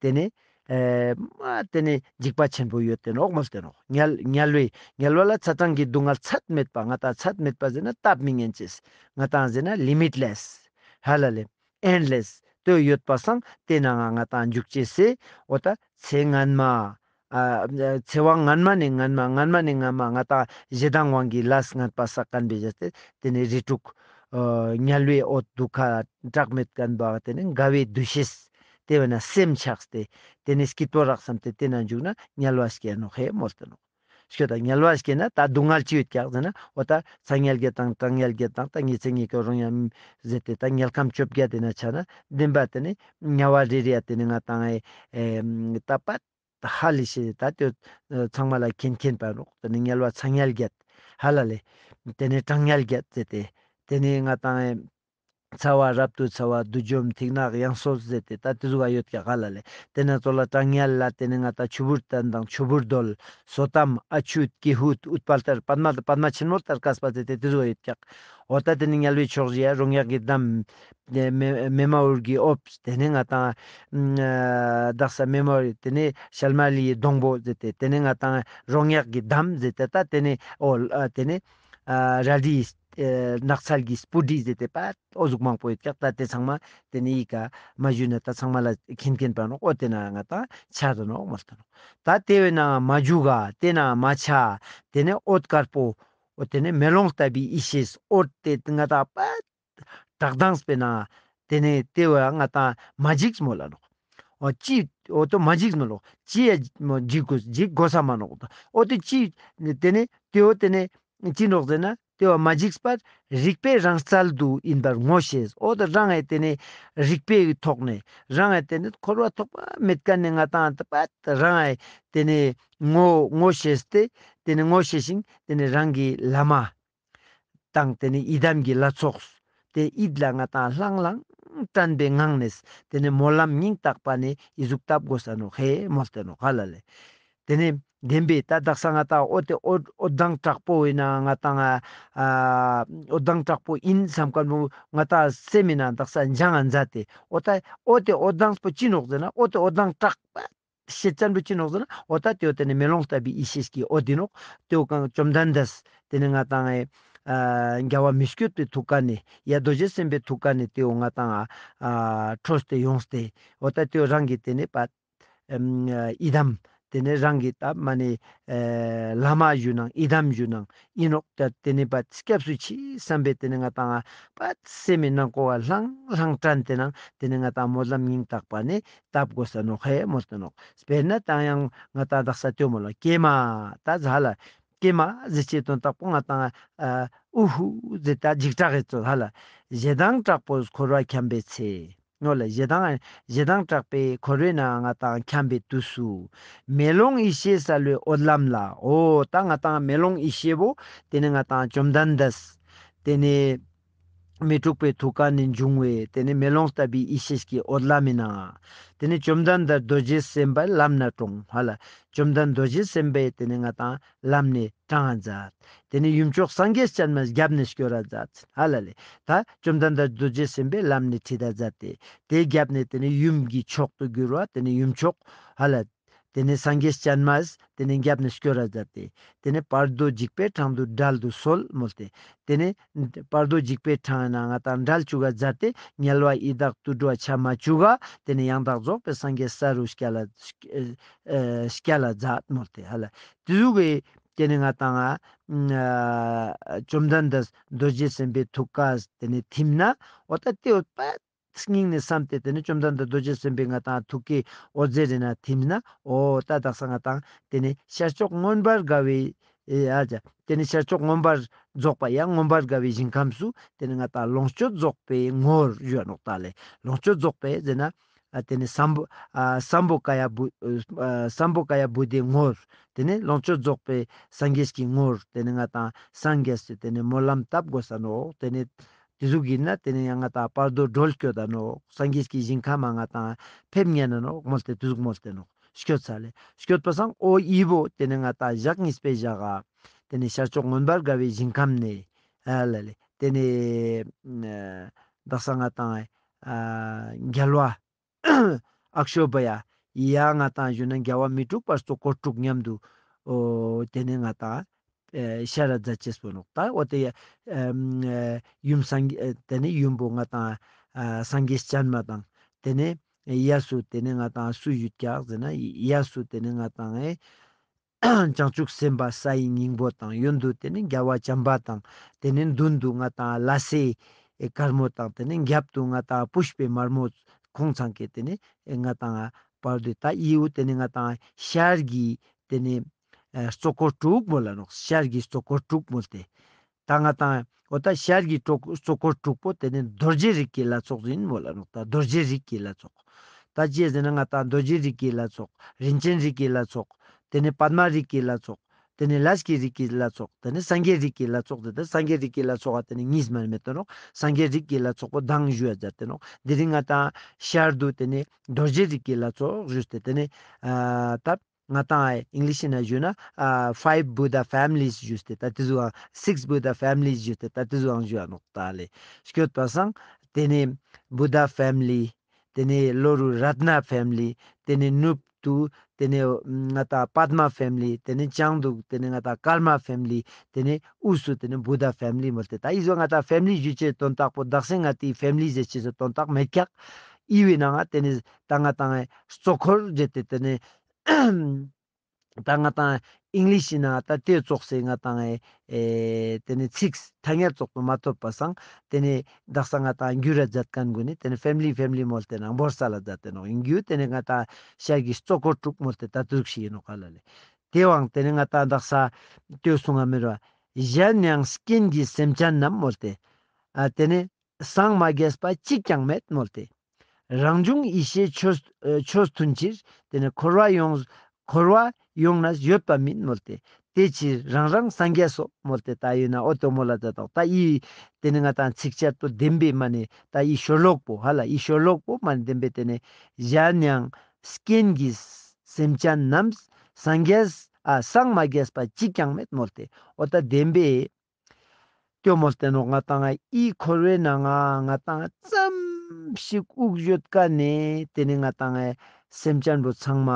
དེ་ནི་ཨེ་མ་དེ་ནི་འཇིགས་པ་ཆེན་པོ་ཡོད་དེ་ནོག་མོལ་ཏེ་ནོག། དམྱལ་དམྱལ་བའི་དམྱལ་བ་ལ་ཚ་གྲང་གི་སྡུག་བསྔལ་ཚད་མེད་པ་ང་ཏང་ཚད་མེད་པ་ཟེར་ན་ལྟ་མི་ཉན་ཅེས་ང་ཏང་ཟེར་ན་ལི་མིཊ་ལེས་ཧ་ལ་ལེ། ཨེན་ཌ་ལེས་དེ་ཡོད་པ་སང་དེ་ནང་ང་ང་ཏང་འཇུག་ཅེས་སི་འོ་ད་ཚེ་སྔན་མ་ཨ་ཚེ་དབང་སྔན་མ་ནས་སྔན་མ་སྔན་མ་ནས་སྔན་མ་ང་ཏང་ཞེ་སྡང་དབང་གི་ལས་ངན་པ་བསགས་ཁན་བོའི་བཞག་སྟེ་དེ་ནི་རིགས་དྲུག་ཨ་དམྱལ་བའི་འོད་དུད་ཁ་བཀྲག་མེད་ཁན་བོ་དེ་ནི་དགའ་བའི་འདུ་ཤེས་དེ་བོའི་ནང་སེམས་ཆགས་ཏེ་དེ་ནི་སྐྱིད་པོ་རག་བསམ་སྟེ་དེ་ནང་འཇུག་ན་དམྱལ་བ་སྐྱེ་ནོག་ཧེ་མོལ་ཏེ་ནོག། སྐྱོད་ད་དམྱལ་བ་སྐྱེ་ན་ད་སྡུག་བསྔལ་ཅི་ཡོད་ཀྱག་ཟེར་ན་འོ་ད་ཚ་དམྱལ་བརྒྱད་དང་གྲང་དམྱལ་བརྒྱད་དང་ད་ཉི་ཚེ་ཉེ་འཁོར་རོ་མྱགས་ཟེར་ཏེ་ད་དམྱལ་ཁམས་བཅོ་བརྒྱད་དེ་ནང་ཆ་ན་བདེན་པ་དེ་ནི་དམྱལ་བ་རེ་རེ་ཡ་དེ་ནི་ང་ཏང་ཨེ་ཨེ་ད་པ་ཧ་ལས་ཤེས་ད་དེ་ཚང་མ་ལ་མཁྱེན་མཁྱེན་པ་ནོག། དེ་ནི་དམྱལ་བ་ཚ་དམྱལ་བརྒྱད་ཧ་ལ་ལེ། དེ་ནི་གྲང་དམྱལ་བརྒྱད་ཟེར་ཏེ་དེ་ནི་ང་ཏང་ཨེ་ཚ་བ་རབ་ཏུ་ཚ་བ་བསྡུས་འཇོམས་ཐིག་ནག་གཡང་གསོལ་ཟེར་ཏེ་ད་དེ་ཟུག་ག་ཡོད་ཀྱག་ཧ་ལ་ལེ། དེ་ནང་ཙོགས་ལ་གྲང་དམྱལ་ལ་དེ་ནི་ང་ཏང་ཆུ་བུར་བརྟན་དང་ཆུ་བུར་རྡོལ་སོ་ཏམ་ཨ་ཆུ་ཀྱི་ཧུད་ཨུཏྤལ་ལྟར་པདྨ་པདྨ་ཆེན་མོ་ལྟར་བཀོད་པ་ཟེར་ཏེ་དེ་ཟུག་ག་ཡོད་ཀྱག། འོ་ད་དེ་ནི་དམྱལ་བའི་ཕྱོགས་བཞི་ཡ་རོ་མྱགས་ཀྱི་འདམ། དེ་མེ་མེ་མ་འུར་གྱི་འོབས། དེ་ནི་ང་ཏང་ཨ་དག་ས་མེ་མ་འུར་དེ་ནི་ཤལ་མ་ལི་ཡི་སྡོང་པོ་ཟེར་ཏེ་དེ་ནི་ང་ཏང་རོ་མྱགས་ཀྱི་འདམ་ཟེར་ཏེ་ད་དེ་ནི་འོ་ཨ་དེ་ནི་ཨ་རལ་གྲི་ཨེ་ནགས་ཚལ་གྱི་སྤུ་གྲི་ཟེར་ཏེ་པ་འོ་ཟུག་མང་པོ་ཡོད་ཀྱག། ད་དེ་ཚང་མ་དེ་ནི་ཡི་ག་མ་ཞུས་ན་ད་ཚང་མ་ལ་མཁྱེན་མཁྱེན་པ་ནོག། འོ་དེ་ནང་ང་ཏང་ཆ་དོ་ནོག་མོལ་ཏེ་ནོག། ད་དེ་བོའི་ནང་མ་འཇུག་ག་དེ་ནང་མ་ཆ། དེ་ནི་འོད་དཀར་པོ་འོ་དེ་ནི་མེ་ལོང་ལྟ་བུའི་ཡེ་ཤེས་འོད་དེ་ང་ཏང་པ་བཀྲག་མདངས་པའི་ནང་དེ་ནི་དེ་བོའི་ང་ཏང་མ་འཇིགས་མོལ་ལ་ནོག། འོ་ཅི་འོ་དོ་མ་འཇིགས་མོལ་ལོ། ཅི་ཡ་མོ་འཇིགས་དགོས་འཇིགས་དགོས་ས་མ་ནོག། འོ་དེ་ཅི་དེ་ནི་དེ་འོ་དེ་ནི་ཅི་ནོག་ཟེར་ན་དེ་བོ་མ་འཇིགས་པར་རིག་པའི་རང་རྩལ་དུ་ཡིན་པར་ངོ་ཤེས། འོ་དེ་རང་ངི་དེ་ནི་རིག་པའི་ཐོག་ནས་རང་ངི་དེ་ནི་འཁོར་བ་ཐོག་མ་མེད་ཁན་ནི་ང་ཏང་དེ་པ་རང་ངི་དེ་ནི་ངོ་ངོ་ཤེས་ཏེ་དེ་ནི་ངོ་ཤེས་ཤིང་དེ་ནི་རང་གི་བླ་མ་དང་དེ་ནི་ཡི་དམ་གྱི་ལྷ་ཚོགས་དེ་ཡིད་ལ་ང་ཏང་ལྷང་ལྷང་དྲན་པའི་ངང་ནས་དེ་ནི་སྨོན་ལམ་སྙིང་ཐག་པ་ནས་ཡི་ཟུག་བཏབ་དགོས་ས་ནོག་ཧེ་མོལ་ཏེ་ནོག་ཧ་ལ་ལེ། དེ་ནི་ བདེན་པའི་ད་དག་ས་ང་ཏང་འོ་དེ་འོ་འོ་མདངས་དྲག་པོ་ཡིན་ན་ང་ཏང་ཨ་འོ་མདངས་དྲག་པོ་ཡིན་བསམ་མཁན་པོ་ང་ཏང་སེམས་ཡིན་ན་དག་ས་འཇང་ང་མཛད་དེ་འོ་ད་འོ་དེ་འོ་མདངས་པོ་ཅི་ནོག་ཟེར་ན་འོ་དེ་འོ་མདངས་དྲག་པ་ཤེས་ཅན་པོ་ཅི་ནོག་ཟེར་ན་འོ་ད་དེ་འོ་དེ་ནི་མེ་ལོང་ལྟ་བུའི་ཡེ་ཤེས་ཀྱི་འོ་དེ་ནོག། དེ་འོ་གང་བཅོམ་ལྡན་འདས་དེ་ནི་ང་ཏང་ཨ་རྒྱལ་བ་མི་བསྐྱོད་པའི་ཐུགས་ཀ་ནས་ཡ་རྡོ་རྗེ་སེམས་དཔའི་ཐུགས་ཀ་ནས་དེ་འོ་ང་ཏང་ཨ་འཕྲོས་ཏེ་ཡོངས་ཏེ་འོ་ད་དེ་འོ་རང་གི་དེ་ནི་པ་ཨམ་ཡི་དམ། དེ་ནས་རང་གི་ད་མ་ནི་ཨེ་བླ་མ་ཞུ་ནང་ཡི་དམ་ཞུ་ནང་ཡིན་ནོག། ད་དེ་ནས་པ་སྐྱབས་སུ་མཆི་བསམ་པའི་དེ་ནས་ང་ཏང་པ་སེམས་མི་ནང་གོ་བ་ལྷང་ལྷང་དྲན་དེ་ནང་དེ་ནས་ང་ཏང་སྨོན་ལམ་སྙིང་ཐག་པ་ནས་བཏབ་དགོས་ས་ནོག་ཧེ་མོལ་ཏེ་ནོག། དཔེར་ན་ད་ཡང་ང་ཏང་དག་ས་ལྟོས་མོལ་ལ་ཀྱེ་མ་ད་ཟ་ལ་ཀྱེ་མ་ཟེར་ཅེས་དོན་དག་པོ་ང་ཏང་ཨ་ཨུ་ཧུ་ཟེར་ད་འཇིགས་སྐྲག་གི་ཚོད་ཧ་ལ་ཞེ་སྡང་དྲག་པོས་འཁོར་བར་འཁྱམས་པའི་ཚེ། ནོ་ལ་ཞེ་སྡང་ཞེ་སྡང་དྲག་པོས་འཁོར་བའི་ནང་ང་ཏང་འཁྱམས་པའི་དུས་སུ། མེ་ལོང་ཡེ་ཤེས་གསལ་བའི་འོད་ལམ་ལ། འོ་ད་ང་ཏང་མེ་ལོང་ཡེ་ཤེས་པོ་དེ་ནི་ང་ཏང་བཅོམ་ལྡན་འདས་དེ་ནི་མི་འཁྲུགས་པའི་ཐུགས་ཀ་ནས་འབྱུང་བའི་དེ་ནི་མེ་ལོང་ལྟ་བུའི་ཡེ་ཤེས་ཀྱི་འོད་ལམ་མི་ནང་དེ་ནི་བཅོམ་ལྡན་འདས་རྡོ་རྗེ་སེམས་དཔའི་ལམ་ནས་དྲོངས་ཧ་ལ། བཅོམ་ལྡན་རྡོ་རྗེ་སེམས་དཔའི་དེ་ནི་ང་ཏང་ལམ་ནས་དྲངས་མཛད། དེ་ནས་ཡུམ་མཆོག་སངས་རྒྱས་སྤྱན་མས་རྒྱབ་ནས་སྐྱོར་ར་མཛད། ཧ་ལ་ལེ། ད་བཅོམ་ལྡན་འདས་རྡོ་རྗེ་སེམས་དཔའི་ལམ་ནས་ཁྲིད་ད་མཛད་དེ། དེ་རྒྱབ་ནས་དེ་ནས་ཡུམ་གྱི་མཆོག་ཏུ་གྱུར་བ་དེ་ནས་ཡུམ་མཆོག་ཧ་ལ། དེ་ནས་སངས་རྒྱས་སྤྱན་མས་དེ་ནས་རྒྱབ་ནས་སྐྱོར་ར་མཛད་དེ། དེ་ནས་བར་དོ་འཇིགས་པའི་འཕྲང་དུ་བསྒྲལ་དུ་གསོལ་མོལ་ཏེ། དེ་ནས་བར་དོ་འཇིགས་པའི་འཕྲང་ན་ང་ཏང་བསྒྲལ་བཅུག་ག་མཛད་དེ་དམྱལ་བ་ཡི་དྭགས་དུད་འགྲོ་ཆ་མ་བཅུག་ག་དེ་ནས་ཡང་དག་རྫོགས་པའི་སངས་རྒྱས་ས་རུ་སྐྱལ་ལ་སྐྱལ་ལ་མཛད་མོལ་ཏེ་ཧ་ལ། དེ་ཟུག་གི་དེ་ནི་ང་ཏང་ཨ་བཅོམ་ལྡན་འདས་རྡོ་རྗེ་སེམས་དཔའི་ཐུགས་ཀ་དེ་ནི་ཐིམ་ན་འོ་ད་དེ་འོ་པ་སྙིང་ནས་བསམ་སྟེ་དེ་ནི་བཅོམ་ལྡན་འདས་རྡོ་རྗེ་སེམས་དཔའི་ང་ཏང་ཐུགས་ཀའི་འོད་ཟེར་རེ་ན་ཐིམ་ན་འོ་ད་དག་ས་ང་ཏང་དེ་ནི་ཤར་ཕྱོགས་མངོན་པར་དགའ་བའི་ཨ་ཅག་དེ་ནི་ཤར་ཕྱོགས་མངོན་པར་རྫོགས་པ་ཡང་མངོན་པར་དགའ་བའི་ཞིང་ཁམས་སུ་དེ་ནི་ང་ཏང་ལོངས་སྤྱོད་རྫོགས་པའི་ངོར་ཡོད་ནོག་ད་ལེ། ལོངས་སྤྱོད་རྫོགས་པའི་ཟེར་ན། ཨ་དེ་ནི་སམ་བྷོ་ཨ་སམ་བྷོ་ཀ་ཡ་བུ་ཨ་སམ་བྷོ་ཀ་ཡ་བུ་དྷའི་ངོར་དེ་ནི་ལོངས་སྤྱོད་རྫོགས་པའི་སངས་རྒྱས་ཀྱི་ངོར་དེ་ནི་ང་ཏང་སངས་རྒྱས་སུ་དེ་ནི་སྨོན་ལམ་བཏབ་དགོས་ས་ནོག། དེ་ནི་དེ་ཟུག་ཡིན་ན་དེ་ནི་ཡང་ང་ཏང་བར་དོ་སྒྲོལ་སྐྱོད་ད་ནོག། སངས་རྒྱས་ཀྱི་ཞིང་ཁམས་མ་ང་ཏང་ཕེབས་ཉན་ན་ནོག་མོལ་ཏེ་དེ་ཟུག་མོལ་ཏེ་ནོག་སྐྱོད་ས་ལེ། སྐྱོད་པ་སང་འོ་ཡི་བོ་དེ་ནི་ང་ཏང་ཞག་གཉིས་པའི་ཞག་ག་དེ་ནི་ཤར་ཕྱོགས་མངོན་པར་དགའ་བའི་ཞིང་ཁམས་ནས་ཨ་ལ་ལེ་དེ་ནི་ཨ་དག་ས་ང་ཏང་ཨ་རྒྱལ་བ་ཨག་ཤོ་བྷ་ཡ་ཡ་ང་ཏང་ཞུ་ན་རྒྱལ་བ་མི་འཁྲུགས་པ་གཙོ་འཁོར་དྲུག་མཉམ་དུ་འོ་དེ་ནས་ང་ཏང་ཨེ་ཤར་ར་མཛད་ཅེས་པོ་ནོག། ད་འོ་དེ་ཨེམ་ཨེ་ཡུམ་སངས་ཨེ་དེ་ནས་ཡུམ་པོ་ང་ཏང་ཨ་སངས་རྒྱས་སྤྱན་མ་དང་དེ་ནས་གཡས་སུ་དེ་ནས་ང་ཏང་སུ་ཡོད་ཀྱག་ཟེར་ན་གཡས་སུ་དེ་ནས་ང་ཏང་ཨེ་བྱང་ཆུབ་སེམས་དཔའ་ས་ཡི་སྙིང་པོ་དང་གཡོན་དུ་དེ་ནི་རྒྱལ་བ་བྱམས་པ་དང་དེ་ནི་མདུན་དུ་ང་ཏང་ལྷ་སྲས་དཀར་མོ་དང་དེ་ནི་རྒྱབ་ཏུ་ང་ཏང་པུཥྤའི་དམར་མོ་ཁོང་ཚང་གི་དེ་ནི་ང་ཏང་བར་དུ་ད་ཡི་བོ་དེ་ནི་ང་ཏང་ཤར་གྱི་དེ་ནི་ཨ་གཙོ་འཁོར་དྲུག་མོལ་ལ་ནོག། ཤར་གྱི་གཙོ་འཁོར་དྲུག་མོལ་ཏེ། ད་ང་ཏང་འོ་ད་ཤར་གྱི་གཙོ་གཙོ་འཁོར་དྲུག་པོ་དེ་ནི་རྡོ་རྗེ་རིགས་ཀྱི་ལྷ་ཚོགས་ཡིན་མོལ་ལ་ནོག། ད་རྡོ་རྗེ་རིགས་ཀྱི་ལྷ་ཚོགས། ད་ཅི་ཟེར་ན་ང་ཏང་རྡོ་རྗེ་རིགས་ཀྱི་ལྷ་ཚོགས། རིན་ཆེན་རིགས་ཀྱི་ལྷ་ཚོགས། དེ་ནི་པདྨ་རིགས་ཀྱི་ལྷ་ཚོགས། དེ་ནི་ལས་ཀྱི་རིགས་ཀྱི་ལྷ་ཚོགས། དེ་ནི་སངས་རྒྱས་རིགས་ཀྱི་ལྷ་ཚོགས། དེ་ནི་སངས་རྒྱས་རིགས་ཀྱི་ལྷ་ཚོགས་ཨ་དེ་ནི་གཉིས་མ་མེད་དོ་ནོག། སངས་རྒྱས་རིགས་ཀྱི་ལྷ་ཚོགས་པོ་མདང་ཞུ་ཡ་མཛད་དེ་ནོག། དེ་རིང་ང་ཏང་ཤར་དུ་དེ་ནི་རྡོ་རྗེ་རིགས་ཀྱི་ལྷ་ཚོགས་ཞུས་ཏེ་དེ་ནི་ཨ་ད་ང་ཏང་ཨིང་ལིཤ་ན་ཞུ་ན་ཨ་five Buddha families ཞུས་ཏེ་ད་དེ་ཟུག་ཨང་six Buddha families ཞུས་ཏེ་ད་དེ་ཟུག་ཨང་ཞུ་ཡ་ནོག་ད་ལེ། སྐྱོད་པ་སང་དེ་ནི་Buddha family དེ་ནི་ལྷོ་རུ་Ratna family དེ་ནི་ནུབ་ཏུ་དེ་ནི་ང་ཏང་པདྨ་family དེ་ནི་བྱང་དུ་དེ་ནི་ང་ཏང་ཀརྨ་family དེ་ནི་དབུས་སུ་དེ་ནི་Buddha family མོལ་ཏེ་ད་ཡི་ཟོ་ང་ཏང་family ཞུ་ཅེས་དོན་དག་པོ་དག་སེ་ང་ཏི་family ཟེར་ཅེས་སི་དོན་དག་མེད་ཀྱག། ཡི་བོའི་ནང་ང་དེ་ནི་ད་ང་ཏང་གཙོ་འཁོར་བརྗོད་དེ་དེ་ནི་ད་ང་ཏང་ཨིང་ལིཤ་ནང་ད་དེ་ཙོགས་སེ་ང་ཏང་ཨེ་དེ་ནི་ཚིག་ཐ་སྙད་ཙོགས་པོ་མ་ཐོབ་པ་སང་དེ་ནི་དག་ས་ང་ཏང་འགྱུར་ར་མཛད་མཁན་གུན་ནི་དེ་ནི་family family མོལ་ཏེ་ནང་བོར་ས་ལ་མཛད་དེ་ནོག། ཨིན་རྒྱུ་དེ་ནི་ང་ཏང་ཤར་གྱི་གཙོ་འཁོར་དྲུག་མོལ་ཏེ་ད་དུག་ཤིག་ཡིན་ནོག་ག་ལ་ལེ། དེ་བའང་དེ་ནི་ང་ཏང་དག་ས་ལྟོས་སོང་ང་མེད་ར་གཞན་ཡང་རྐྱེན་གྱིས་སེམས་ཅན་རྣམས་མོལ་ཏེ་ཨ་དེ་ནི་སངས་མ་རྒྱས་པ་གཅིག་ཀྱང་མེད་མོལ་ཏེ། རང་བྱུང་ཡེ་ཤེས་ཆོས་ཨ་ཆོས་མཐུན་ཕྱིར་དེ་ནི་འཁོར་བ་ཡོངས་འཁོར་བ་ཡོངས་ན་ཡོད་པ་མིན་མོལ་ཏེ། དེ་ཕྱིར་རང་རང་སངས་རྒྱས་སོ་མོལ་ཏེ་ད་ཡོད་ན་འོ་དོ་མོལ་ལ་ད་དོག་ད་ཡི་དེ་ནི་ང་ཏང་ཚིགས་བཅད་པོ་བདེན་པའི་མ་ནི་ད་ཡི་ཤོ་ལོག་པོ་ཧ་ལ་ཡི་ཤོ་ལོག་པོ་མ་ནི་བདེན་པའི་དེ་ནི་གཞན་ཡང་རྐྱེན་གྱིས་སེམས་ཅན་རྣམས་སངས་རྒྱས་ ཨ་སངས་མ་རྒྱས་པ་གཅིག་ཀྱང་མེད་མོལ་ཏེ། འོ་ད་བདེན་པའི་ཏེ་མོལ་ཏེ་ནོག། ང་ཏང་ཨི་འཁོར་བའི་ནང་ང་ང་ཏང་ཙམ་ཞིག་དབུགས་ཡོད་ཀ་ནེ་ཏེ་ནེ་ང་ཏང་ཨེ་སེམས་ཅན་པོ་ཚང་མ་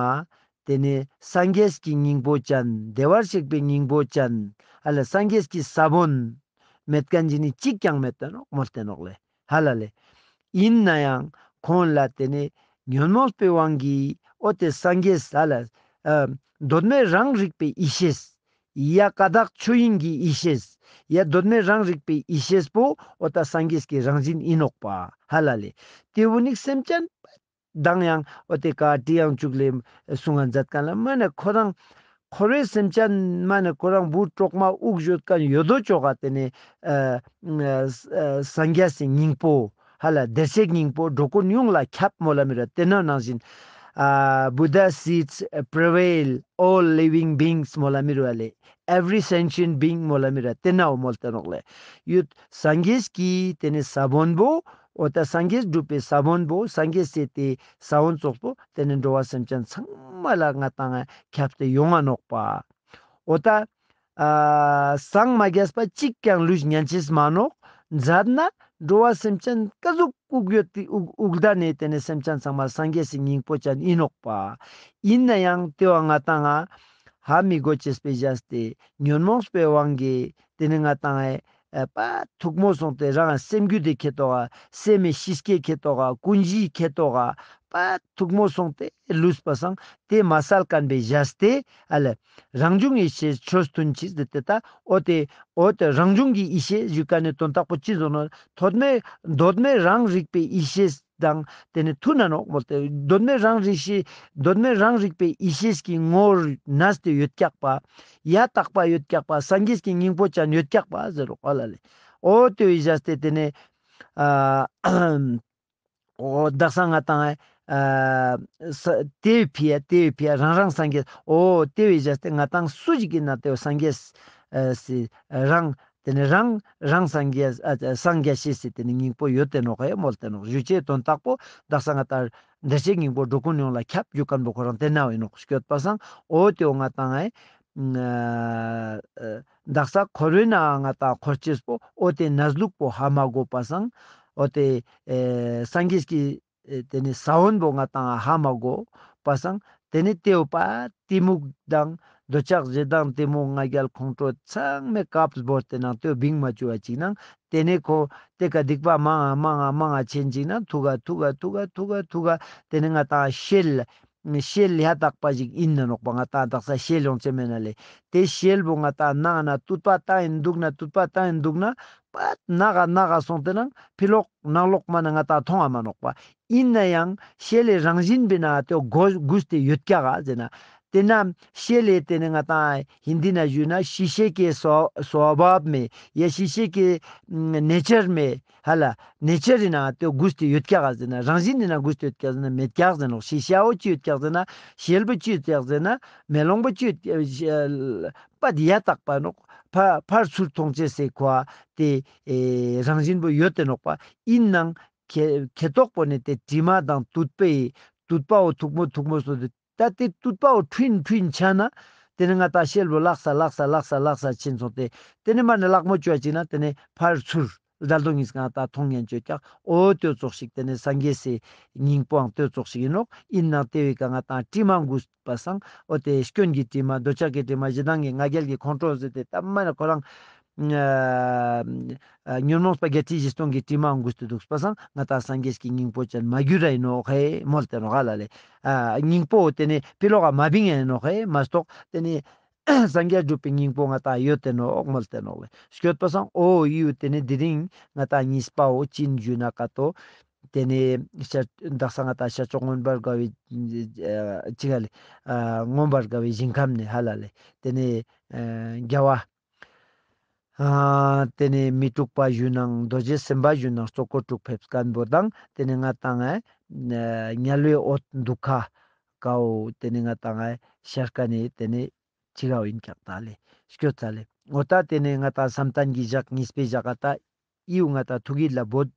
ཏེ་ནེ་སངས་རྒྱས་ཀྱི་སྙིང་པོ་ཅན་བདེ་བར་གཤེགས་པའི་སྙིང་པོ་ཅན་ཨ་ལ་སངས་རྒྱས་ཀྱི་ས་བོན་མེད་ཁན་ཞིག་ནི་གཅིག་ཀྱང་མེད་ཏེ་ནོག་མོལ་ཏེ་ནོག་ལེ། ཧ་ལ་ལེ། ཨིན་ནའང་ཁོང་ལ་ཏེ་ནེ་ཉོན་མོངས་པའི་དབང་གིས་འོ་ཏེ་སངས་རྒྱས་ཨ་ལ་ཨ་གདོད་མའི་རང་རིག་པའི་ཡེ་ཤེས། ཡ་ཀ་དག་ཆོས་དབྱིངས་ཀྱི་ཡེ་ཤེས། ཡ་གདོད་མའི་རང་རིག་པའི་ཡེ་ཤེས་པོ་འོ་ད་སངས་རྒྱས་ཀྱི་རང་བཞིན་ཨིན་ནོག་པ། ཧ་ལ་ལེ། ཏེ་བོ་ནི་སེམས་ཅན་དང་ཡང་འོ་ཏེ་ཀ་ཏི་ཡང་བཅུག་ལེ་གསུང་ང་མཛད་ཁན་ལ་མ་ནེ་ཁོ་རང་འཁོར་བའི་སེམས་ཅན་མ་ནེ་ཁོ་རང་བུ་གྲོག་མ་དབུགས་ཡོད་ཁན་ཡོད་དོ་ཅོག་ག་ཏེ་ནེ་ཨ་ཨ་སངས་རྒྱས་སི་སྙིང་པོ་ཧ་ལ་བདེ་གཤེགས་སྙིང་པོ་འགྲོ་ཀུན་ཡོངས་ལ་ཁྱབ་མོལ་ལ་མི་ར། ཏེ་ནེ་ནང་བཞིན་ཨ་Buddha seeds prevail all living beings མོལ་ལ་མི་ར་ལེ། Every sentient being མོལ་ལ་མི་ར། ཏེ་ནེ་འོ་མོལ་ཏེ་ནོག་ལེ། ཡུད་སངས་རྒྱས་ཀྱི་ཏེ་ནེ་ས་བོན་པོ་འོ་ད་སངས་རྒྱས་སྒྲུབ་པའི་ས་བོན་པོ་སངས་རྒྱས་སི་ཏེ་ས་བོན་ཙོགས་པོ་ཏེ་ནེ་འགྲོ་བ་སེམས་ཅན་ཚང་མ་ལ་ང་ཏང་ཁྱབ་སྟེ་ཡོང་ང་ནོག་པ། འོ་ད་ཨ་སངས་མ་རྒྱས་པ་གཅིག་ཀྱང་ལུས་ཉན་ཅེས་མ་ནོག། མཛད་ན་འགྲོ་བ་སེམས་ཅན་ཀ་ཟུག་དབུགས་ཡོད་དེ་དབུགས་དབུགས་ད་ནེ་ཏེ་ནེ་སེམས་ཅན་ཚང་མ་སངས་རྒྱས་སི་སྙིང་པོ་ཅན་ཨིན་ནོག་པ། ཨིན་ནའང་ཏེ་བོ་ང་ཏང་ང་ཧ་མི་གོ་ཅེས་པེ་བཞག་སྟེ་ཉོན་མོངས་པའི་དབང་གིས་ཏེ་ནེ་ང་ཏང་ཨེ་ཨེ་པ་ཐུག་མོ་སོང་སྟེ་རང་སེམས་རྒྱུད་དེ་ཁེ་ཏོག་ག་སེམས་མེད་ཤི་སྐྱེ་ཁེ་ཏོག་ག་ཀུན་གཞི་ཁེ་ཏོག་ག་པ་ཐུག་མོ་སོང་སྟེ་ལུས་པ་སང་ཏེ་མ་སལ་ཁན་པེ་བཞག་སྟེ་ཨ་ལེ། རང་བྱུང་ཡེ་ཤེས་ཆོས་མཐུན་ཕྱིར་ཟེར་ཏེ་ད་འོ་ཏེ་འོ་ཏེ་རང་བྱུང་གི་ཡེ་ཤེས་ཞུ་ཁན་ནི་དོན་དག་པོ་ཅི་ཟེར་ནོག། གདོད་མའི་གདོད་མའི་རང་རིག་པའི་ཡེ་ཤེས་དང་ཏེ་ནེ་མཐུན་ན་ནོག་མོལ་ཏེ། གདོད་མའི་རང་རིག་ཤེས་གདོད་མའི་རང་རིག་པའི་ཡེ་ཤེས་ཀྱི་ངོ་བོར་གནས་ཏེ་ཡོད་ཀྱག་པ། ཡ་དག་པ་ཡོད་ཀྱག་པ། སངས་རྒྱས་ཀྱི་སྙིང་པོ་ཅན་ཡོད་ཀྱག་པ་ཟེར་རོག་ཨ་ལ་ལེ། འོ་ཏེ་བོ་བཞག་སྟེ་ཏེ་ནེ་ཨ་འོ་དག་ས་ང་ཏང་ཨ་ས་ཏེ་བོའི་ཕི་ཡ་ཏེ་བོའི་ཕི་ཡ་རང་རང་སངས་རྒྱས། འོ་ཏེ་བོ་བཞག་སྟེ་ང་ཏང་སུ་ཞིག་ཨིན་ན་ཏེ་བོ་སངས་རྒྱས་ཨ་སི་རང་ཏེ་ནེ་རང་རང་སངས་རྒྱས་ཨ་སངས་རྒྱས་ཤེས་སི་ཏེ་ནེ་སྙིང་པོ་ཡོད་ཏེ་ནོག་ཧེ་མོལ་ཏེ་ནོག། ཞུ་ཅེས་དོན་དག་པོ་དག་ས་ང་ཏང་བདེ་གཤེགས་སྙིང་པོ་འགྲོ་ཀུན་ཡོངས་ལ་ཁྱབ་ཞུ་ཁན་པོ་ཁོ་རང་ཏེ་ནེ་ཨིན་ནོག་སྐྱོད་པ་སང་འོ་ཏེ་བོ་ང་ཏང་ཨེ་ཨ་ཨ་དག་ས་འཁོར་བའི་ནང་ང་ཏང་འཁོར་ཅེས་པོ་འོ་ཏེ་གནས་ལུགས་པོ་ཧ་མ་གོ་པ་སང་འོ་ཏེ་ཨེ་སངས་རྒྱས་ཀྱི་ཨེ་ཏེ་ནེ་ས་བོན་པོ་ང་ཏང་ཧ་མ་གོ་པ་སང་ཏེ་ནེ་ཏེ་བོ་པ་གཏི་མུག་དང་འདོད་ཆགས་ཞེ་སྡང་གཏི་མུག་ང་རྒྱལ་ཁོང་ཁྲོ་ཚང་མའི་ཀབ་བོར་ཏེ་ནང་ཏེ་བོ་བིང་མ་བཅུག་པ་ཅིག་ནང་ཏེ་ནེ་ཁོ་ཏེ་ཀ་སྡིག་པ་མང་ང་མང་ང་མང་ང་ཆེན་ཅིག་ནང་ཐུག་ག་ཐུག་ག་ཐུག་ག་ཐུག་ག་ཐུག་ག་ཏེ་ནེ་ང་ཏང་ཤེལ་ཤེལ་ཡ་དག་པ་ཞིག་ཨིན་ན་ནོག་པ། ང་ཏང་དག་ས་ཤེལ་ཡོང་ཅེས་མེད་ན་ལེ། ཏེ་ཤེལ་བོ་ང་ཏང་ནང་ན་དུད་པ་བཏང་ཨིན་འདུག་ན་དུད་པ་བཏང་ཨིན་འདུག་ན་པ་ནག་ག་ནག་ག་སོང་སྟེ་ནང་ཕི་ལོག་ནང་ལོག་མ་ནེ་ང་ཏང་མཐོང་ང་མ་ནོག་པ། ཨིན་ནའང་ཤེལ་ལི་རང་བཞིན་པེ་ནང་ཏེ་གོ་གུས་ཏེ་ཡོད་ཀྱག་ག་ཟེར་ན། ཏེ་ན་ཤེལ་ལི་ཏེ་ནེ་ང་ཏང་ཧིན་དི་ན་ཞུས་ན་ཤི་ཤེ་ཀེ་སོ་སོ་བབ་མེ་ཡ་ཤི་ཤེ་ཀེ་ནེ་ཅར་མེ་ཧ་ལ། ནེ་ཅར་རི་ནང་ཏེ་གུས་ཏེ་ཡོད་ཀྱག་ག་ཟེར་ན། རང་བཞིན་ནི་ནང་གུས་ཏེ་ཡོད་ཀྱག་ཟེར་ན་མེད་ཀྱག་ཟེར་ནོག། ཤི་ཤ་བོ་ཅི་ཡོད་ཀྱག་ཟེར་ན། ཤེལ་བོ་ཅི་ཡོད་ཀྱག་ཟེར་ན། མེ་ལོང་བོ་ཅི་ཡོད་ཀྱག་ཤེལ་པ་ཡ་དག་པ་ནོག། ཕ་ཕར་ཚུར་མཐོང་ཅེས་སི་ཁོ་ཏེ་ཨེ་རང་བཞིན་པོ་ཡོད་ཏེ་ནོག་པ། ཨིན་ནའང་ཁེ་ཁེ་ཏོག་པོ་ནི་ཏེ་དྲི་མ་དང་དུད་པའི་དུད་པའོ་ཐུག་མོ་ཐུག་མོ་སོ་ཏེ་ད་ཏེ་དུད་པའོ་ཕྲུན་ཕྲུན་ཆ་ན་ཏེ་ནེ་ང་ཏང་ཤེལ་བོ་ལག་ས་ལག་ས་ལག་ས་ལག་ས་ཕྱིན་སོང་སྟེ་ཏེ་ནེ་མ་ནེ་ལག་མོ་ཅོ་ཅིག་ན་ཏེ་ནེ་ཕར་ཚུར་ཟླ་དོ་གཉིས་ང་ཏང་མཐོང་ཉན་ཅོ་ཀྱག། འོ་ཏེ་ཙོགས་ཤིག་ཏེ་ནེ་སངས་རྒྱས་སི་སྙིང་པོའང་ཏེ་ཙོགས་ཤིག་ཨིན་ནོག། ཨིན་ནའང་ཏེ་བོའི་ཀ་ང་ཏང་དྲི་མ་གུས་པ་སང་འོ་ཏེ་སྐྱོན་གྱི་དྲི་མ་འདོད་ཆགས་ཀྱི་དྲི་མ་ཞེ་སྡང་གི་ང་རྒྱལ་གྱི་ཁོང་ཁྲོ་ཟེར་ཏེ་ད་མ་ནེ་ཁོ་རང་ཨ་ཨ་ཉོན་མོངས་པ་བརྒྱད་ཁྲི་བཞི་སྟོང་གི་དྲི་མ་གུས་ཏེ་འདུག་པ་སང་ང་ཏང་སངས་རྒྱས་ཀྱི་སྙིང་པོ་ཅན་མ་གྱུར་ར་ཨིན་ནོག་ཧེ་མོལ་ཏེ་ནོག་ཧ་ལ་ལེ། ཨ་སྙིང་པོ་ཏེ་ནེ་ཕི་ལོག་ག་མ་བིང་ཨིན་ནོག་ཧེ་མ་གཏོགས་ཏེ་ནེ་སངས་རྒྱས་སྒྲུབ་པའི་སྙིང་པོ་ང་ཏང་ཡོད་ཏེ་ནོག་མོལ་ཏེ་ནོག་ལེ། སྐྱོད་པ་སང་འོ་ཡུ་ཏེ་ནེ་དེ་རིང་ང་ཏང་གཉིས་པའོ་ཅི་ཨིན་ཞུ་ན་ཀ་ཏོ། ཏེ་ནེ་ཤར་དག་ས་ང་ཏང་ཤར་ཕྱོགས་མངོན་པར་དགའ་བའི་ཨ་ཅི་ག་ལེ་ཨ་མངོན་པར་དགའ་བའི་ཞིང་ཁམས་ནེ་ཧ་ལ་ལེ། ཏེ་ནེ་ཨ་རྒྱལ་བ་ཨ་ཏེ་ནེ་མི་འཁྲུགས་པ་ཞུ་ནང་རྡོ་རྗེ་སེམས་དཔའ་ཞུ་ནང་གཙོ་འཁོར་དྲུག་ཕེབས་ཁན་བོ་དང་ཏེ་ནེ་ང་ཏང་ཨ་དམྱལ་བའི་འོད་དུད་ཁ་ཀའོ་ཏེ་ནེ་ང་ཏང་ཨ་ཤར་ཀ་ནེ་ཏེ་ནེ་ཅི་གའོ་ཨིན་ཀྱག་ད་ལེ་སྐྱོད་ད་ལེ། འོ་ད་ཏེ་ནེ་ང་ཏང་བསམ་གཏན་གྱི་ཞག་གཉིས་པའི་ཞག་ག་ད་ཨིའུ་ང་ཏང་ཐུགས་ཡིད་ལ་བོད་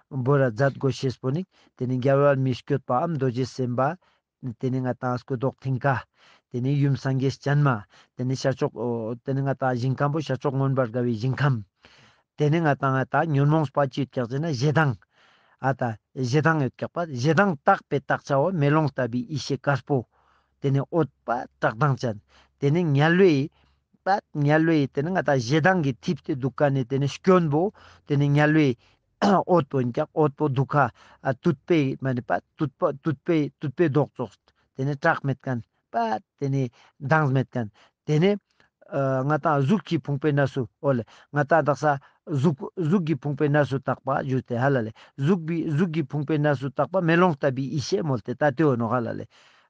བོ་ར་མཛད་དགོས་ཤེས་པོ་ནི་ཏེ་ནེ་རྒྱལ་བ་མི་བསྐྱོད་པའམ་རྡོ་རྗེ་སེམས་དཔའ་ཏེ་ནེ་ང་ཏང་སྐུ་མདོག་མཐིང་ཀ་ ཏེ་ནེ་ཡུམ་སངས་རྒྱས་སྤྱན་མ། ཏེ་ནེ་ཤར་ཕྱོགས་ཨོ་ཏེ་ནེ་ང་ཏང་ཞིང་ཁམས་པོ་ཤར་ཕྱོགས་མངོན་པར་དགའ་བའི་ཞིང་ཁམས། ཏེ་ནེ་ང་ཏང་ང་ཏང་ཉོན་མོངས་པ་ཅི་ཡོད་ཀྱག་ཟེར་ན་ཞེ་སྡང་། ཨ་ཏ་ཞེ་སྡང་ཡོད་ཀྱག་པ། ཞེ་སྡང་དག་པའི་དག་བྱ་བ་མེ་ལོང་ལྟ་བུའི་ཡེ་ཤེས་དཀར་པོ། ཏེ་ནེ་འོད་པ་བཀྲག་མདངས་ཅན། ཏེ་ནེ་དམྱལ་བའི་པ་དམྱལ་བའི་ཏེ་ནེ་ང་ཏང་ཞེ་སྡང་གི་ཐིབས་ཏེ་དུག་ཁན་ནི་ཏེ་ནེ་སྐྱོན་པོ། ཏེ་ནེ་དམྱལ་བའི་འོད་པོ་ཨིན་ཀྱག། འོད་པོ་དུད་ཁ་ཨ་དུད་པའི་མ་ནེ་པ་དུད་པ་དུད་པའི་དུད་པའི་མདོག་ཙོགས། ཏེ་ནེ་བཀྲག་མེད་ཁན་པ་ཏེ་ནེ་མདངས་མེད་ཁན། ཏེ་ནེ་ཨ་ང་ཏང་གཟུགས་ཀྱི་ཕུང་པོའི་གནས་སུ་འོ་ལེ། ང་ཏང་དག་ས་གཟུགས་གཟུགས་ཀྱི་ཕུང་པོའི་གནས་སུ་དག་པ་ཞུས་ཏེ་ཧ་ལ་ལེ། གཟུགས་པའི་གཟུགས་ཀྱི་ཕུང་པོའི་གནས་སུ་དག་པ་མེ་ལོང་ལྟ་བུའི་ཡེ་ཤེས་མོལ་ཏེ་ཏ་ཏེའོ་ནོག་ཧ་ལ་ལེ།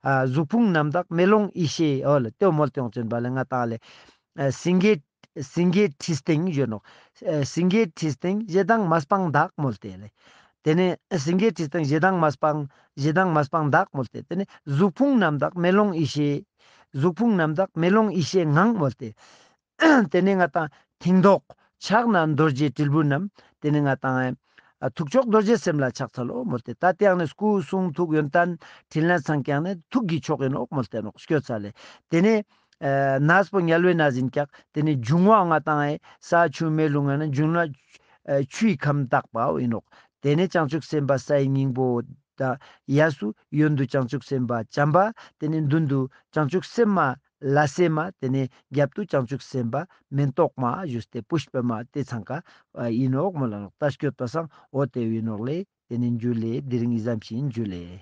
ཨ་གཟུགས་ཕུང་རྣམ་དག་མེ་ལོང་ཡེ་ཤེས་འོ་ལེ། ཏེའོ་མོལ་ཏེ་ཡོང་ཅན་པ་ལེ། ང་ཏང་ལེ། ཨ་སེང་གེ་སེང་གེའི་ཁྲི་སྟེང་ཞུ་ནོག། ཨ་སེང་གེའི་ཁྲི་སྟེང་ཞེ་སྡང་མ་སྤངས་དག་མོལ་ཏེ་ལེ། ཏེ་ནེ་སེང་གེའི་ཁྲི་སྟེང་ཞེ་སྡང་མ་སྤངས་ཞེ་སྡང་མ་སྤངས་དག་མོལ་ཏེ། ཏེ་ནེ་གཟུགས་ཕུང་རྣམ་དག་མེ་ལོང་ཡེ་ཤེས། གཟུགས་ཕུང་རྣམ་དག་མེ་ལོང་ཡེ་ཤེས་ངང་མོལ་ཏེ། ཏེ་ནེ་ང་ཏང་མཐིང་མདོག་ཕྱག་ན་རྡོ་རྗེ་དྲིལ་བུ་བསྣམས། ཏེ་ནེ་ང་ཏང་ཨ་ཐུགས་མཆོག་རྡོ་རྗེ་སེམས་ལ་ཕྱག་འཚལ་ལོ་མོལ་ཏེ། ཏ་ཏེ་ཡང་ནི་སྐུ་གསུང་ཐུགས་ཡོན་ཏན་ཕྲིན་ལས་ཚང་ཀ་ཡང་ནི་ཐུགས་ཀྱི་མཆོག་ཨིན་ནོག་མོལ་ཏེ་ནོག་སྐྱོད་ས་ལེ། ཏེ་ནེ་ཨ་གནས་པོ་དམྱལ་བའི་གནས་ཨིན་ཀྱག། ཏེ་ནེ་འབྱུང་བ་ང་ཏང་ཨེ་ས་ཆུ་མེ་རླུང་ང་ནི་འབྱུང་ན་ཨ་ཆུའི་ཁམས་དག་པའོ་ཨིན་ནོག། ཏེ་ནེ་བྱང་ཆུབ་སེམས་དཔའ་སའི་སྙིང་པོ་ཏ་གཡས་སུ་གཡོན་དུ་བྱང་ཆུབ་སེམས་དཔའ་བྱམས་པ། ཏེ་ནེ་མདུན་དུ་བྱང་ཆུབ་སེམས་མ་ལ་སེ་མ། ཏེ་ནེ་རྒྱབ་ཏུ་བྱང་ཆུབ་སེམས་དཔའ་མེ་ཏོག་མ་ཞུས་ཏེ་པུཥྤ་མ་ཏེ་ཚང་ཀ་ཨིན་ནོག་མོལ་ལ་ནོག། ཏ་སྐྱོད་པ་སང་འོ་ཏེ་ཨིན་ནོག་ལེ། ཏེ་ནེ་འཇུ་ལེ། དེ་རིང་འི་ཙམ་ཞིག་ཨིན། འཇུ་ལེ།